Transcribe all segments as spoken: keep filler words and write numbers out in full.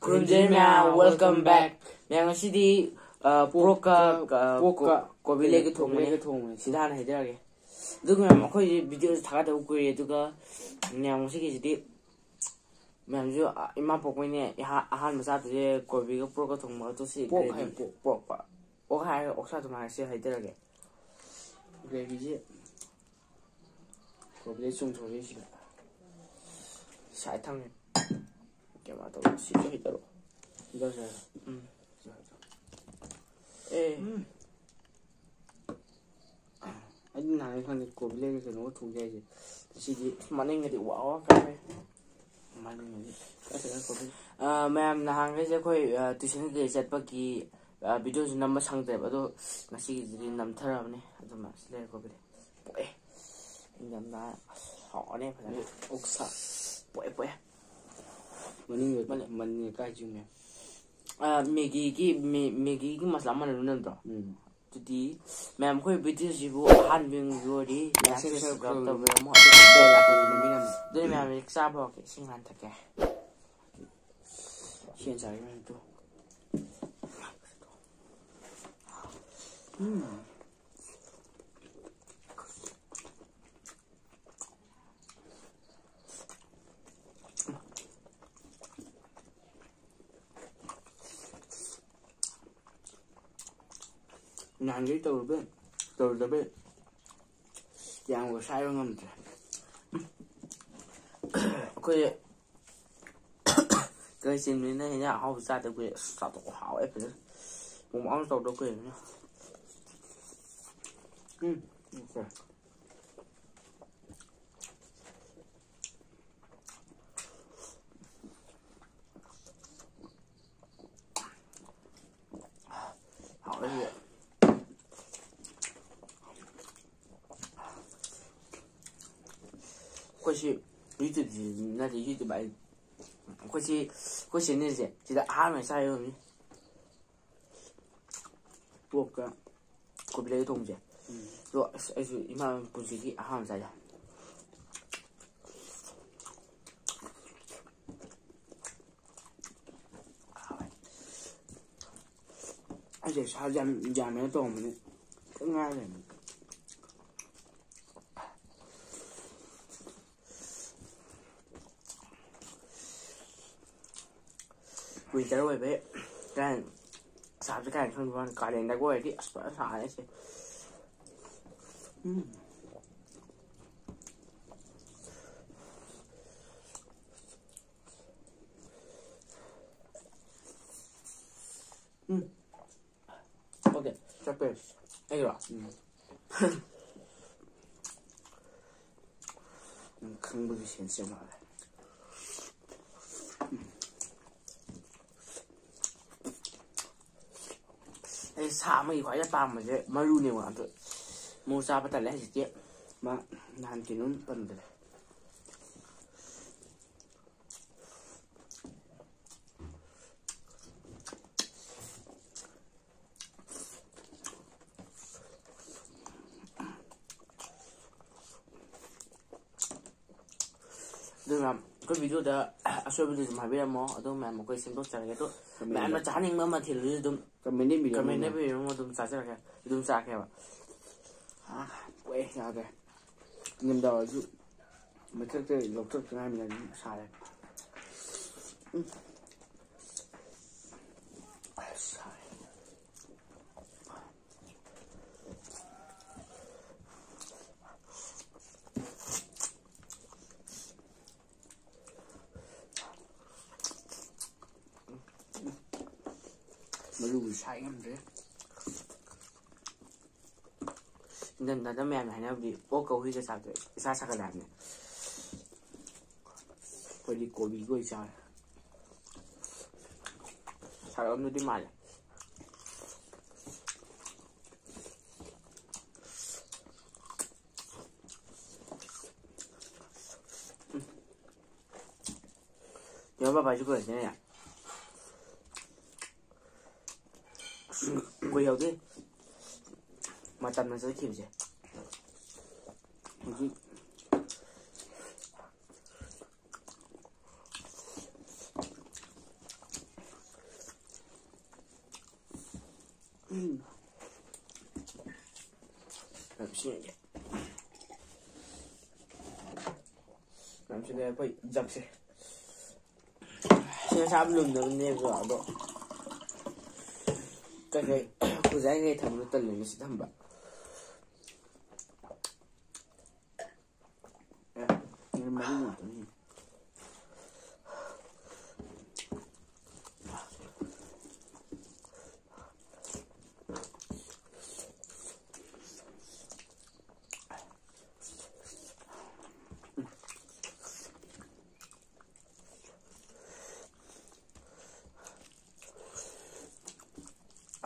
ꯈꯨꯔꯨꯝꯖꯔꯤ ꯃꯌꯥꯝ, welcome back. ꯃꯌꯥꯝ, ꯉꯁꯤꯗꯤ, ꯑ, pork-ꯀ, ꯑ, pork-ꯀ ꯀꯣ-, ꯀꯣꯕꯤ ꯂꯩꯒ ꯊꯣꯡꯕꯅꯦ꯫ ꯀꯣꯕꯤ ꯂꯩꯒ ꯊꯣꯡꯕꯅꯦ꯫ ꯁꯤꯗ ꯍꯥꯟꯅ ꯍꯥꯏꯖꯔꯒꯦ꯫ ꯑꯗꯨꯒ ꯃꯌꯥꯝ, ꯑꯩꯈꯣꯏꯁꯦ video-ꯁꯦ ꯊꯥꯒꯠꯇꯕ ꯀꯨꯏꯔꯦ, ꯑꯗꯨꯒ ꯃꯌꯥꯝ, ꯉꯁꯤꯒꯤꯁꯤꯗꯤ ꯃꯌꯥꯝꯁꯨ, ꯑ, ꯏꯃꯥ ꯄꯣꯛꯄꯩꯅꯦ, ꯏꯍꯥ-, ꯑꯍꯥꯟꯕ ꯆꯥꯗꯣꯏꯁꯦ ꯀꯣꯕꯤꯒ pork-ꯀ ꯊꯣꯡꯕ, ꯑꯗꯨ ꯁꯤ pork gravy꯫ ꯍꯥꯏ, pork꯫ Pork ꯄ꯫ Pork ꯍꯥꯏꯔꯒ ꯑꯣꯛꯁꯥ ꯑꯗꯨꯃꯥꯏꯅ ꯁꯤ ꯍꯥꯏꯖꯔꯒꯦ꯫ Gravy-ꯁꯦ ꯀꯣꯕꯤꯗꯩ ꯆꯣꯡꯊꯣꯔꯛꯏꯁꯤꯗ꯫ ꯁꯥꯏ ꯊꯝꯃꯦ꯫ ꯀꯩꯅꯣ ꯇꯧꯔꯣ, ꯁꯤꯁꯨ ꯍꯩꯇꯔꯣ? ꯁꯤꯗ ꯁꯥꯏ꯫ ꯎꯝ꯫ ꯑꯦ꯫ ꯎꯝ꯫ ꯑꯩꯗꯤ ꯅꯍꯥꯟ ꯈꯪꯗꯦ ꯀꯣꯕꯤ ꯂꯩꯒ ꯀꯩꯅꯣꯒ ꯊꯣꯡꯒꯦ ꯍꯥꯏꯁꯦ꯫ ꯉꯁꯤꯗꯤ ꯃꯅꯤꯡꯒꯗꯤ ꯋꯥ ꯋꯥ ꯀꯥꯏ꯫ ꯃꯅꯤꯡꯒꯗꯤ ꯀꯥꯏ ꯆꯠꯈ꯭ꯔꯦ ꯀꯣꯕꯤ? ꯑ, ꯃꯌꯥꯝ ꯅꯍꯥꯟꯈꯩꯁꯦ ꯑꯩꯈꯣꯏ, ꯑ, tuition ꯀꯩꯀꯩ ꯆꯠꯄꯒꯤ, ꯑ, video-ꯁꯨ ꯅꯝꯕ ꯁꯪꯗ꯭ꯔꯦꯕ꯫ ꯑꯗꯣ ꯉꯁꯤꯒꯤꯁꯤꯗꯤ ꯅꯝꯊꯔꯕꯅꯦ꯫ ꯑꯗꯨꯃ ꯁꯤ ꯂꯩꯔꯦ ꯀꯣꯕꯤꯗꯤ꯫ ꯄꯣꯛꯑꯦ꯫ ꯏꯪꯊꯝꯊꯥ ꯍꯥꯎꯔꯅꯤ ꯐꯖꯅ꯫ ꯑꯣꯛꯁꯥ꯫ ꯄꯣꯛꯑꯦ, ꯄꯣꯛꯑꯦ꯫ ꯃꯅꯤꯡꯗ, ꯃꯅꯤꯡ꯫ ꯃꯅꯤꯡꯗ ꯀꯥꯏ ꯆꯤꯡꯉꯦ? ꯑ, Maggi-ꯒꯤ, ꯃꯦ-, Maggi-ꯒꯤ ꯃꯁꯂꯥ ꯑꯃ ꯂꯩꯕ ꯅꯠꯇ꯭ꯔꯣ? ꯎꯝ꯫ ꯑꯗꯨꯗꯤ, ꯃꯌꯥꯝ, ꯑꯩꯈꯣꯏ video-ꯁꯤꯕꯨ ꯑꯍꯥꯟꯕ ꯌꯦꯡꯕꯤꯕ ꯑꯣꯏꯔꯗꯤ like, like, share, subscribe subscribe ꯇꯧꯕꯤꯔꯝꯃꯣ꯫ ꯑꯗꯨꯒ bell icon ꯅꯝꯕꯤꯔꯝꯃꯣ꯫ ꯑꯗꯨꯗꯤ ꯃꯌꯥꯝ, ꯍꯧꯖꯤꯛ ꯆꯥꯕ ꯍꯧꯔꯛꯀꯦ꯫ ꯏꯁꯤꯡ ꯍꯥꯟꯅ ꯊꯛꯀꯦ꯫ ꯁꯤ ꯍꯥꯟꯅ ꯆꯥꯒꯦ, ꯃꯌꯥꯝ, ꯇꯨ꯫ ꯎꯝ꯫ ꯅꯍꯥꯟꯒꯩ ꯇꯧꯔꯨꯕꯩ, ꯇꯧꯔꯨꯗꯕꯩ ꯌꯥꯝꯒ ꯁꯥꯏꯕ ꯉꯝꯗ꯭ꯔꯦ꯫ ꯑꯩꯈꯣꯏ ꯀꯩ ꯆꯤꯟꯕꯅꯤꯅ ꯍꯦꯟꯖꯥꯡ ꯑꯍꯥꯎꯕ ꯆꯥꯗ ꯀꯨꯏꯔꯦ꯫ ꯑꯁ, ꯆꯥꯊꯣꯛ ꯍꯥꯎꯋꯦ ꯐꯖꯅ꯫ ꯃꯣꯃꯣ ꯑꯃ ꯇꯧꯗ ꯀꯨꯏꯔꯦ꯫ ꯎꯝ, okay꯫ ꯍꯥꯎꯋꯦ꯫ ꯑꯩꯈꯣꯏꯁꯤ YouTube ꯅꯠꯇꯦ, YouTube ꯍꯥꯏ꯫ ꯑꯩꯈꯣꯏꯁꯤ, ꯑꯩꯈꯣꯏ channel-ꯁꯦ ꯁꯤꯗ ꯑꯍꯥꯟꯕ ꯆꯥꯔꯤꯕꯅꯤ꯫ Pork-ꯀ ꯀꯣꯕꯤ ꯂꯩꯒ ꯊꯣꯡꯕꯁꯦ꯫ ꯎꯝ꯫ ꯑꯗꯣ ꯑꯁ, ꯑꯩꯁꯨ ꯏꯃꯥ ꯄꯨꯟꯁꯤꯒꯤ ꯑꯍꯥꯟꯕ ꯆꯥꯏꯗ꯫ ꯑꯩꯁꯦ ꯁꯥꯁꯦ ꯌꯥꯝ ꯌꯥꯝꯃꯦꯅ ꯇꯧꯔꯝꯕꯅꯦ, ꯈꯤꯇꯪ ꯉꯥꯏꯔ ꯂꯩꯔꯝꯃꯦ꯫ ꯋꯤꯟꯇꯔ ꯑꯣꯏꯕꯩ ꯀꯥꯏ ꯁꯥꯕꯁꯦ ꯀꯥꯏ ꯈꯪꯗꯕ ꯋꯥꯅꯤ꯫ ꯀꯥꯂꯦꯟꯗꯒ ꯑꯣꯏꯔꯗꯤ ꯑꯁ ꯐꯖꯅ ꯁꯥꯔꯦ ꯑꯩꯁꯦ꯫ ꯎꯝ꯫ ꯎꯝ꯫ ꯑꯣꯀꯦ, ꯆꯠꯄ ꯌꯥꯏ꯫ ꯑꯩꯔꯣ? ꯎꯝ꯫ ꯅꯪ ꯈꯪꯕꯒꯤ ꯁꯦꯟꯁ ꯌꯥꯝ ꯂꯥꯛꯑꯦ꯫ ꯑꯩ ꯁꯥ ꯑꯃꯒꯤ ꯈ꯭ꯋꯥꯏꯗꯩ ꯄꯥꯝꯕꯁꯦ ꯃꯔꯨꯅꯦꯕ, ꯑꯗꯣ ꯃꯔꯨ ꯆꯥꯕ ꯇꯜꯂꯦ ꯍꯧꯖꯤꯛꯇꯤ꯫ ꯃꯥ ꯅꯍꯥꯟ ꯀꯩꯅꯣꯝ ꯄꯟꯕꯅꯦ꯫ ꯑꯗꯨ ꯃꯌꯥꯝ, ꯑꯩꯈꯣꯏ ꯚꯤꯗꯤꯑꯣꯗ ꯑꯁꯣꯏꯕꯗꯨ ꯑꯗꯨꯝ ꯍꯥꯏꯕꯤꯔꯝꯃꯣ, ꯑꯗꯨ ꯃꯌꯥꯝ ꯑꯩꯈꯣꯏ ꯁꯦꯝꯗꯣꯛꯆꯔꯒꯦ꯫ ꯑꯗꯨ ꯃꯌꯥꯝꯅ ꯆꯥꯍꯟꯅꯤꯡꯕ ꯃꯊꯦꯜꯗꯨꯁꯨ ꯑꯗꯨꯝ ꯀꯃꯦꯟꯗ ꯏꯕꯤꯔꯝꯃꯣ꯫ ꯀꯃꯦꯟꯗ ꯏꯕꯤꯔꯝꯃꯣ, ꯑꯗꯨꯝ ꯆꯥꯖꯔꯒꯦ, ꯑꯗꯨꯝ ꯆꯥꯒꯦꯕ꯫ ꯑꯥ, ꯄꯣꯛꯑꯦ, ꯌꯥꯗ꯭ꯔꯦ꯫ ꯅꯤꯡꯊꯝꯊꯥ ꯑꯣꯏꯔꯁꯨ ꯃꯊꯛꯇ ꯂꯧꯊꯣꯛꯇ ꯉꯥꯏꯔꯤꯕꯅꯤꯅ ꯑꯗꯨꯝ ꯁꯥꯔꯦ꯫ ꯎꯝ꯫ ꯑꯁ, ꯁꯥꯔꯦ꯫ ꯃꯔꯨꯒꯤ ꯁꯥꯏ ꯉꯝꯗ꯭ꯔꯦ꯫ ꯏꯪꯊꯝꯊꯥꯗ ꯃꯌꯥꯝꯅ ꯍꯥꯏꯅꯕꯗꯤ ꯑꯣꯛꯀ ꯍꯨꯏꯒ ꯆꯥꯕꯗꯣ ꯏꯁꯥ ꯁꯥꯒꯠꯂꯦ ꯍꯥꯏꯕꯅꯦ꯫ ꯑꯩꯈꯣꯏꯗꯤ ꯀꯣꯕꯤꯒ ꯑꯣꯏ ꯆꯥꯔꯦ꯫ ꯁꯥꯒꯠꯂꯝꯗꯨꯗꯤ ꯃꯥꯜꯂꯦ꯫ ꯌꯥ ꯕꯥꯕꯥꯁꯨ ꯀꯣꯏꯔꯛꯇꯦꯅꯦ꯫ ꯀꯨꯏꯍꯧꯗꯦ ꯃꯇꯝꯅ ꯆꯠꯈꯤꯕꯁꯦ꯫ ꯍꯧꯖꯤꯛ ꯌꯥꯝ ꯁꯤꯟꯒꯦ꯫ ꯌꯥꯝ ꯁꯤꯟꯅ ꯑꯩꯈꯣꯏ ꯖꯛꯁꯦ꯫ ꯁꯤ ꯃꯁꯥ ꯂꯨꯝꯗꯕꯅꯦꯕ ꯑꯗꯣ꯫ ꯀꯩꯀꯩ ꯈꯨꯖꯥꯏ ꯀꯩ ꯊꯝꯕꯗꯣ ꯇꯜꯂꯦ ꯉꯁꯤ ꯊꯝꯕ꯫ ꯑꯦ, ꯃꯤꯅꯤꯠ ꯃꯔꯤ ꯉꯥꯛꯇꯅꯤ꯫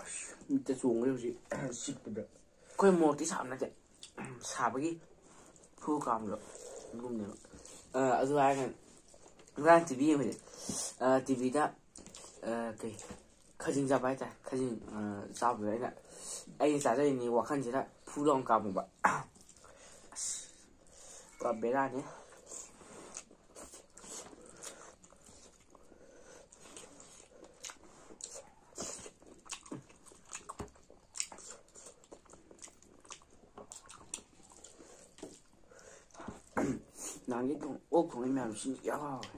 ꯑꯁ, ꯃꯤꯠꯇ ꯆꯣꯡꯈ꯭ꯔꯦ ꯍꯧꯖꯤꯛ ꯆꯤꯛꯄꯗ꯫ ꯑꯩꯈꯣꯏ ꯃꯣꯔꯣꯛꯇꯤ ꯁꯥꯕ ꯅꯠꯇꯦ, ꯁꯥꯕꯒꯤ ꯐꯨ ꯀꯥꯝꯕꯗꯣ ꯑꯗꯨꯒꯨꯝꯅꯦꯕ꯫ ꯑ, ꯑꯗꯨ ꯍꯥꯏꯔꯒ ꯉꯔꯥꯡ ꯇꯤ ꯚꯤ ꯌꯦꯡꯕꯁꯦ, ꯑ, ꯇꯤ ꯚꯤꯗ, ꯑ, ꯀꯩ, ꯈꯖꯤꯡ ꯆꯥꯕ ꯍꯥꯏꯇꯥꯔꯦ꯫ ꯈꯖꯤꯡ, ꯑ, ꯆꯥꯕꯗꯨꯗ ꯑꯩꯅ, ꯑꯩꯅ ꯆꯥꯖꯔꯤꯅꯤ ꯋꯥꯈꯜꯁꯤꯗ ꯐꯨ ꯂꯥꯎꯅ ꯀꯥꯝꯃꯨꯕ꯫ ꯑꯁ, ꯄꯨꯔꯥ ꯕꯦꯔꯥꯅꯤ꯫ ꯅꯍꯥꯟꯒꯤ ꯊꯣꯡ-, ꯑꯣꯛ ꯊꯣꯡꯉꯤ ꯃꯌꯥꯝꯁꯤ ꯌꯥꯝ ꯍꯥꯎꯋꯦ꯫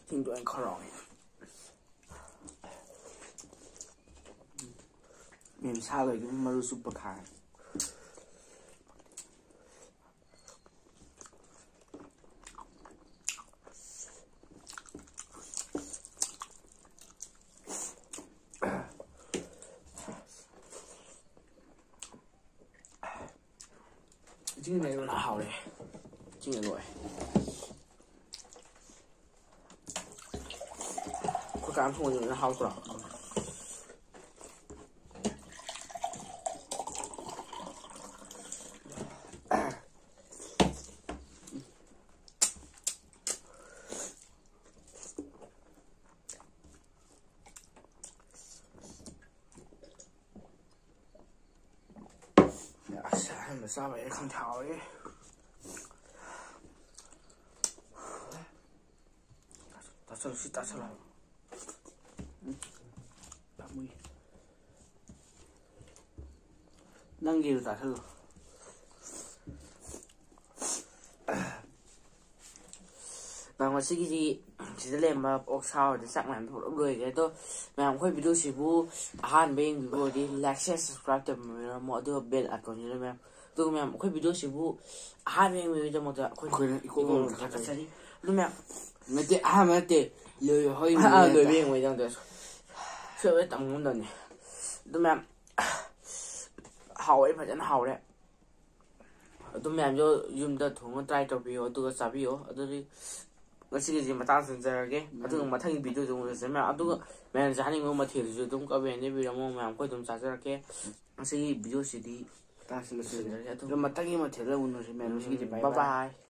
ꯍꯤꯡꯗꯣ ꯑꯩꯅ ꯈꯔꯥꯎꯉꯤ꯫ ꯃꯦꯝ ꯁꯥ ꯂꯣꯏꯗꯨꯅ ꯃꯔꯨ ꯆꯨꯞꯄ ꯈꯥꯏ꯫ ꯆꯤꯡ ꯂꯩꯕꯅ ꯍꯥꯎꯔꯦ꯫ ꯆꯤꯡ ꯂꯣꯏ꯫ ꯑꯩꯈꯣꯏ ꯀꯥꯝ ꯊꯣꯡꯕꯗꯨꯅ ꯍꯥꯎꯇ꯭ꯔꯣ? ꯑꯍꯥꯟꯕ ꯆꯥꯕ ꯑꯩ ꯈꯪꯗꯦ, ꯍꯥꯎꯔꯦ꯫ ꯇꯥꯁꯜꯂꯨ, ꯁꯤ ꯇꯥꯁꯜꯂꯨ꯫ ꯎꯝ, ꯄꯥꯝꯃꯨꯏ꯫ ꯅꯪꯒꯤꯗꯨ ꯇꯥꯁꯜꯂꯨ꯫ ꯃꯌꯥꯝ, ꯉꯁꯤꯒꯤꯗꯤ ꯁꯤꯗ ꯂꯩꯔꯝꯕ ꯑꯣꯛꯁꯥ ꯑꯣꯏꯔꯗꯤ ꯆꯥꯛ ꯃꯌꯥꯝꯗꯣ ꯄꯨꯂꯞ ꯂꯣꯏꯈ꯭ꯔꯦ꯫ ꯑꯗꯣ ꯃꯌꯥꯝ, ꯑꯩꯈꯣꯏ ꯚꯤꯗꯤꯑꯣꯁꯤꯕꯨ ꯑꯍꯥꯟꯕ ꯌꯦꯡꯕꯤꯕ ꯑꯣꯏꯔꯗꯤ like, share, subscribe ꯇꯧꯕꯤꯔꯝꯃꯣ, ꯑꯗꯨꯒ bell icon ꯁꯤꯗ ꯃꯌꯥꯝ꯫ ꯑꯗꯨꯒ ꯃꯌꯥꯝ, ꯑꯩꯈꯣꯏ ꯚꯤꯗꯤꯑꯣꯁꯤꯕꯨ ꯑꯍꯥꯟꯕ ꯌꯦꯡꯕꯤꯕꯒꯤꯗꯃꯛꯇ ꯑꯩꯈꯣꯏ ꯑꯩꯈꯣꯏꯅ ꯏꯀꯣꯛ ꯏꯀꯣꯛ ꯀꯣꯛꯅ ꯊꯥꯒꯠꯆꯔꯤ꯫ ꯑꯗꯨ ꯃꯌꯥꯝ, ꯅꯠꯇꯦ, ꯑꯍꯥꯟꯕ ꯅꯠꯇꯦ, ꯂꯣꯏ-, ꯍꯣꯏ, ꯑꯥ, ꯂꯣꯏꯔꯦ꯫ ꯂꯣꯏꯕ ꯌꯦꯡꯕꯩꯗꯃꯛꯇ ꯁꯣꯏꯕ ꯇꯝ ꯉꯝꯗꯕꯅꯤ꯫ ꯑꯗꯨ ꯃꯌꯥꯝ, ꯍꯥꯎꯔꯦ, ꯐꯖꯅ ꯍꯥꯎꯔꯦ꯫ ꯑꯗꯨꯝ ꯃꯌꯥꯝꯁꯨ ꯌꯨꯝꯗ ꯊꯣꯡꯉ try ꯇꯧꯕꯤꯌꯣ, ꯑꯗꯨꯒ ꯆꯥꯕꯤꯌꯣ꯫ ꯑꯗꯨꯗꯤ ꯉꯁꯤꯒꯤꯗꯤ ꯃꯇꯥꯡ ꯆꯟꯖꯔꯒꯦ꯫ ꯎꯝ꯫ ꯑꯗꯨꯒ ꯃꯊꯪꯒꯤ ꯚꯤꯗꯤꯑꯣꯗ ꯑꯃꯨꯛ ꯎꯅꯁꯦ ꯃꯌꯥꯝ꯫ ꯑꯗꯨꯒ ꯃꯌꯥꯝ ꯆꯥꯅꯤꯡꯕ ꯃꯊꯦꯜꯗꯨꯁꯨ ꯑꯗꯨꯝ comment ꯏꯕꯤꯔꯝꯃꯣ ꯃꯌꯥꯝ, ꯑꯩꯈꯣꯏ ꯑꯗꯨꯝ ꯆꯥꯖꯔꯛꯀꯦ꯫ ꯉꯁꯤꯒꯤ ꯚꯤꯗꯤꯑꯣꯁꯤꯗꯤ ꯃꯇꯥꯡꯁꯤ ꯂꯣꯏꯁꯤꯟꯖꯔꯒꯦ꯫ ꯑꯗꯨꯝ ꯑꯗꯣ ꯃꯊꯪꯒꯤ ꯃꯊꯦꯜꯗ ꯎꯅꯔꯁꯤ ꯃꯌꯥꯝ꯫ ꯎꯝ, ꯉꯁꯤꯒꯤꯗꯤ bye bye bye꯫ Bye꯫